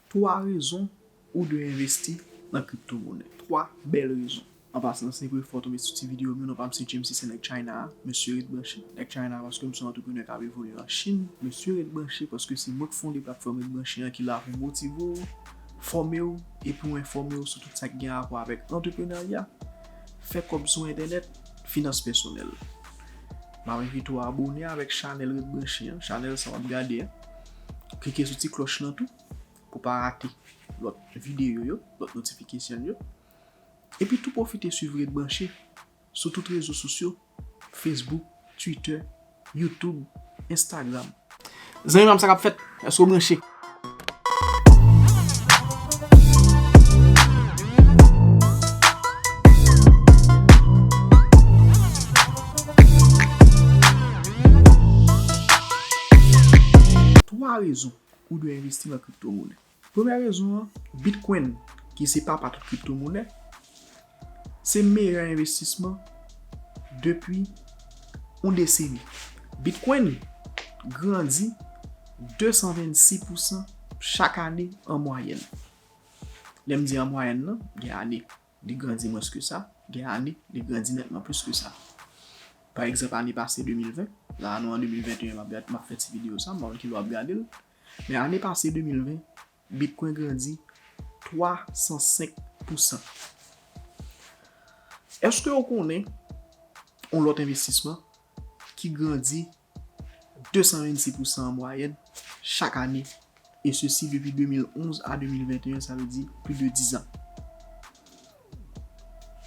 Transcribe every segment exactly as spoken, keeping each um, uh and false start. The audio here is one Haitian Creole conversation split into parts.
Twa rezon ou dwe envesti nan kriptomonè. Twa bèl rezon. An pasan, se vre fò w tonbe sou ti videyo m yo, non pa m se James, se nèg China a. Mesye ret branche. Nèg China a, paske m se yon antreprenè k ap evolye an Chin. Mesye ret branche, paske se mwen k fonde platfòm Ret Branche an ki la pou motive w, fòme w, epi w enfòme w sou tout sa ki gen rapò avèk antreprenarya. Fè kòb sou entènèt, finans pèsonèl. M ap envite w abone avèk chanèl Ret Branche an, chanèl sa w ap gade an. Klike sou ti klòch lan tou pou w pa rate lòt videyo yo, lòt notification yo. Epi tou pwofite swiv Ret Branche sou tout rezo sosyo, Facebook, Twitter, YouTube, Instagram. Zanmi pa m, sa k ap fèt? Èske w branche? Twa rezon ou dwe envesti nan kriptomonè. Premyè rezon an, Bitcoin, ki se papa tout kriptomonè, se meyè envestisman depi yon deseni. Bitcoin grandi de san vennsis pousan chak ane an mwayèn. Lè m di an mwayèn nan, gen ane li grandi mwens ke sa, gen ane li grandi nètman plis ke sa. Pa egzanp, ane pase de mil ven, la nou an de mil venteyen, m ap gad, m ap fè ti videyo sa, m pa konn kilè w ap gade l, men ane pase de mil ven, Bitcoin grandi twa san senk pousan. Èske w konnen yon lòt envestisman ki grandi de san vennsis pousan an mwayèn chak ane, e sesi depi de mil onz a de mil venteyen, sa vle di plis de diz an?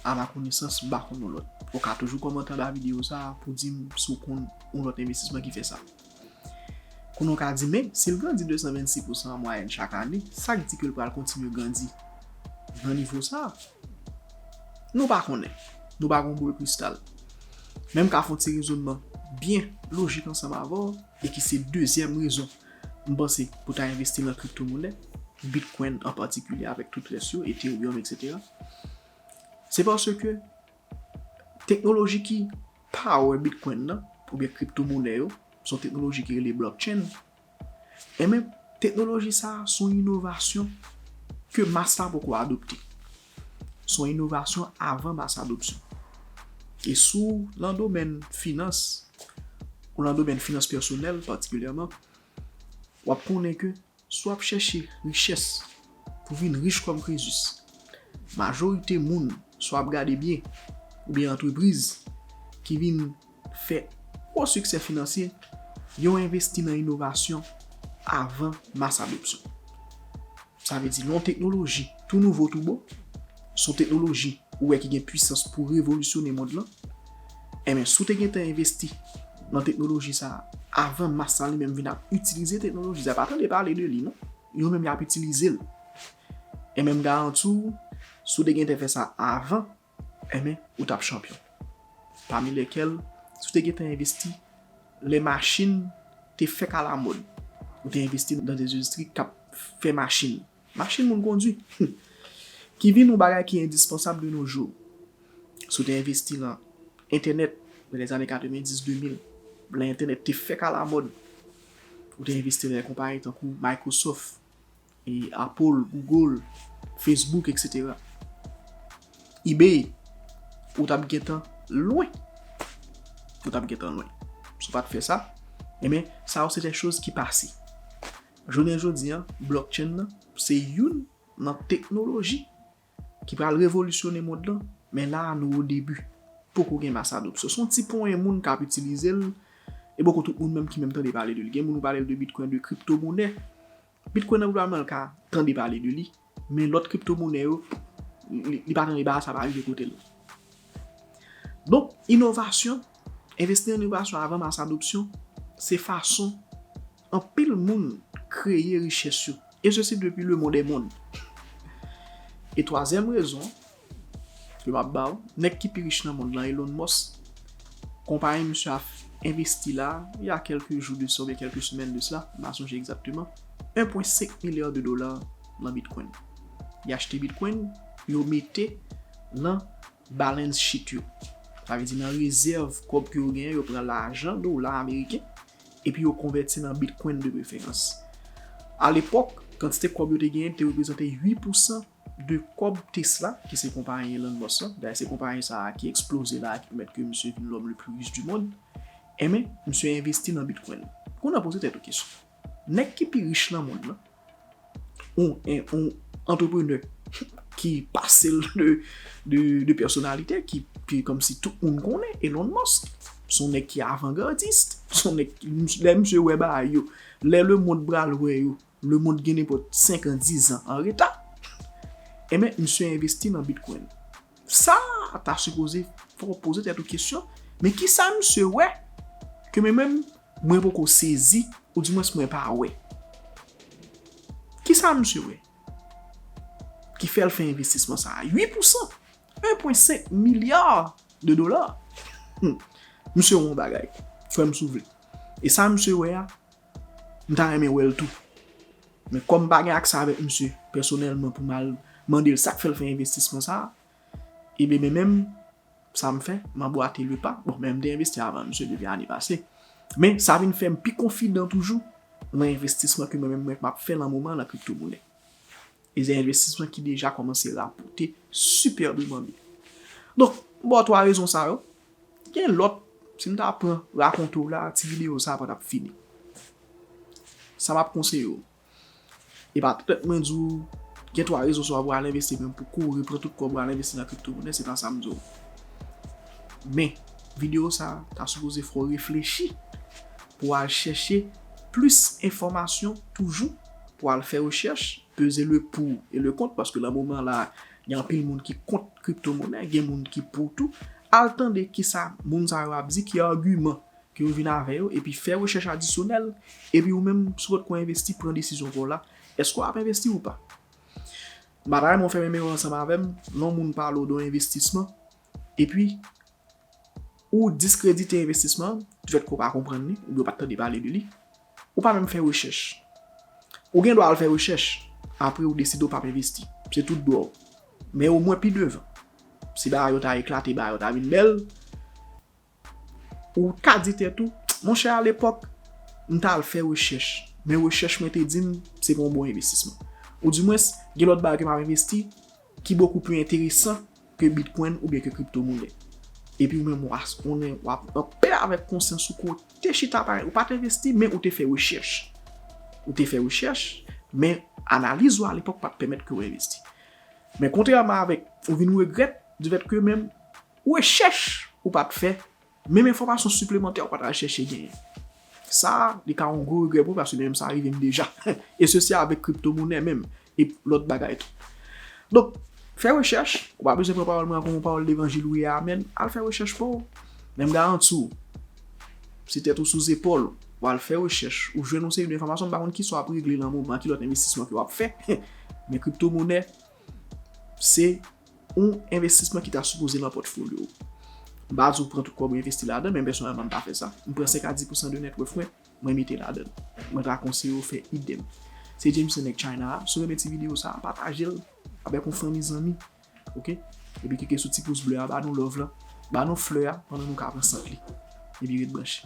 A ma konesans, m pa konn yon lòt. Ou ka toujou kòmante anba videyo sa a pou di m si w konn yon lòt envestisman ki fè sa. Kounye a w ka di, men, si l grandi de san vennsis pousan an mwayèn chak ane, sa k di ke l pral kontinye grandi nan nivo sa a? Nou pa konnen. Nou pa gen boul kristal. Men m ka fè yon ti rezònman byen lojik ansanm avè w, e ki se dezyèm rezon m panse pou ta envesti nan kriptomonè, Bitcoin an patikilye avèk tout rès yo, Ethereum, etsetera. Se paske teknoloji ki power Bitcoin nan, oubyen kriptomonè yo, se yon teknoloji ki rele blockchain. Enben, teknoloji sa a se yon inovasyon ke mas la poko adopte. Se yon inovasyon avan mas adopsyon. E si w nan domèn finans, ou nan domèn finans pèsonèl patikilyèman, w ap konnen ke si w ap chèche richès pou vin rich kòm Krezus, majorite moun, si w ap gade byen, oubyen antrepriz ki vin fè gwo siksè finansye, yo envesti nan inovasyon avan mas adopsyon. Sa vle di, lè yon teknoloji tou nouvo, tou bon, se yon teknoloji ou wè ki gen pwisans pou revolisyone mond lan, enben, si w te gentan envesti nan teknoloji sa a avan mas la li menm vin ap itilize teknoloji sa a, pa tande pale de li, non. Yo menm y ap itilize l. Enben, m garanti w, si w te gentan fè sa avan, enben, ou t ap chanpyon. Pami lèkèl, si w te gentan envesti lè machin te fèk alamòd, ou te envesti nan de endistri k ap fè machin. Machin moun kondwi. Ki vin yon bagay ki endispansab de nos jours. Si w te envesti nan entènèt nan lèzane katrevenndis, de mil, lè entènèt te fèk alamòd, ou te envesti nan konpayi tankou Microsoft, e Apple, Google, Facebook, etsetera, eBay, ou t ap gentan lwen. Ou t ap gentan lwen. Si w pa t fè sa, enben, sa yo se de choz ki pase. Jounen jodi a, blockchain nan, se youn nan teknoloji ki pral revolisyone mond lan, men la a nou o debi. Poko gen mas adopsyon. Se yon ti ponyen moun k ap itilize l, e poko tout moun menm ki menm tande pale de li. Gen moun ou pale l de Bitcoin, de kriptomonè. Bitcoin nan, pwobablman, l ka tande pale de li, men lòt kriptomonè yo, li, li pa tande bagay sa, pa rive kote l. Donk, inovasyon, envesti nan inovasyon avan mas adopsyon, se fason anpil moun kreye richès yo. E sesi depi le monde est monde. E twazyèm rezon ke m ap ba w, nèg ki pi rich nan mond lan, Elon Musk, konpayi misye a envesti la, il y a quelques jours de ça, oubyen kèlke semèn de sela, m pa sonje egzakteman, un point cinq milliard de dollars nan Bitcoin. Li achte Bitcoin, yo mete nan balance sheet yo. Sa vle di nan rezèv kòb ke yo genyen, yo pran lajan dola ameriken, epi yo konvèti nan Bitcoin de preferans. A lepòk, Kantite kòb yo te genyen te reprezante uit pousan de kòb Tesla, ki se konpayi Elon Musk lan. Dayè, se konpayi sa a ki eksploze la, ki pèmèt ke misye vin l'homme le plus riche du monde. Enben, misye envesti nan Bitcoin. Kounye a poze tèt ou kesyon. Nèg ki pi rich nan mond lan, yon, yon, yon antreprenè ki pase l de, de, de pèsonalite, ki, ki kòmsi tout moun konnen, Elon Musk. Se yon nèg ki avangardis, se yon nèg, lè misye wè bagay yo, lè lemonn pral wè yo, lemonn gen nenpòt senk an, diz an an reta, enben, misye envesti nan Bitcoin. Sa ta sipoze fè w poze tèt ou kesyon, men kisa misye wè ke mwen menm, mwen poko sezi, oudimwens mwen pa wè? Kisa misye wè ki fè l fè envestisman sa a? Uit pousan, un point cinq milliard de dola. Hmm. Misye wè yon bagay, frè m, si w vle. E sa misye wè a, m ta renmen wè l tou. Men kòm m pa gen aksè avèk misye pèsonèlman pou m al mande l sa k fè l fè envestisman sa a, ebyen, men menm, sa m fè, m anbwate le pa. Bon, men m te envesti avan misye depi ane pase. Men sa vin fè m pi konfidan toujou nan envestisman ke mwen menm mwen m ap fè nan moman an nan kriptomonè. E se envestisman ki deja kòmanse rapòte sipèbman byen. Donk, m ba w twa rezon sa yo. Gen lòt, si m ta pran rakonte w la, ti videyo sa a pa t ap fini. Sa m ap konseye w, e pa petèt mwen di w, gen twa rezon sa w al envesti, men pou kouri pran tout kòb ou al envesti nan kriptomonè, se pa sa m di w. Men, videyo sa a ta sipoze fè w reflechi, pou w al chèche plis enfòmasyon toujou, pou w al fè rechèch, peze le pou e le kont, paske nan moman la, gen anpil moun ki kont kriptomonè, gen moun ki pou tou. Al tande kisa moun sa yo ap di, ki agiman ke yo vin avè yo, epi fè rechèch adisyonèl, epi ou menm, si w potko envesti, pran desizyon pa w la, èske w ap envesti ou pa? M pa ta renmen w fèmen men w ansanm avè m, lè yon moun pale w de yon envestisman, epi ou diskredite envestisman an, difèt ke w pa konprann li, oubyen w pa t tande pale de li, ou pa menm fè rechèch. Ou gen dwa al fè rechèch, apre ou deside w p ap envesti. Se tout dwa w. Men omwen pi devan, si bagay yo ta eklate, bagay yo ta vin bèl, ou ka di tèt ou, monchè, alepòk, m t al fè rechèch, men rechèch mwen te di m se pa yon bon envestisman. Oudimwens, gen lòt bagay ke m ap envesti ki bokou pli enteresan ke Bitcoin oubyen ke kriptomonè. Epi ou menm w a konnen w ap anpè avèk konsyans ou ke w te chita parèy, ou pa t envesti, men ou te fè rechèch. Ou te fè rechèch, men analiz ou alepòk pa t pèmèt ke w envesti. Men kontrèman avèk ou vin regrèt, difèt ke menm rechèch ou pa t fè, menm enfòmasyon siplemantè ou pa t al chèche genyen. Sa, li ka yon gwo regrè pou ou, paske menm sa rive m deja. E sesi avèk kriptomonè menm, e lòt bagay tou. Donk, fè rechèch, ou pa bezwen pran pawòl mwen an kòm yon pawòl levanjil, wi e amèn, al fè rechèch pa w. Men m garanti w, se tèt ou sou zepòl ou, w al fè rechèch, ou jwenn yon seri de enfòmasyon, m pa konn kisa w ap regle nan moman, ki lòt envestisman ke w ap fè, men kriptomonè, se yon envestisman ki ta sipoze nan pòtfolyo w. M pa di w pran tout kòb ou envesti ladan, men pèsonèlman m pa fè sa. M pran senk a dis pousan de net worth mwen, mwen mete ladan l. Mwen ta konseye w fè idèm. Se Jameson nèg China a. Si w renmen ti videyo sa a, pataje l avèk yon fanmi zanmi. Oke? Epi klike sou ti pous ble a, ba nou love lan. Ba nou flè a pandan nou ka pran sant li. Epi ret branche.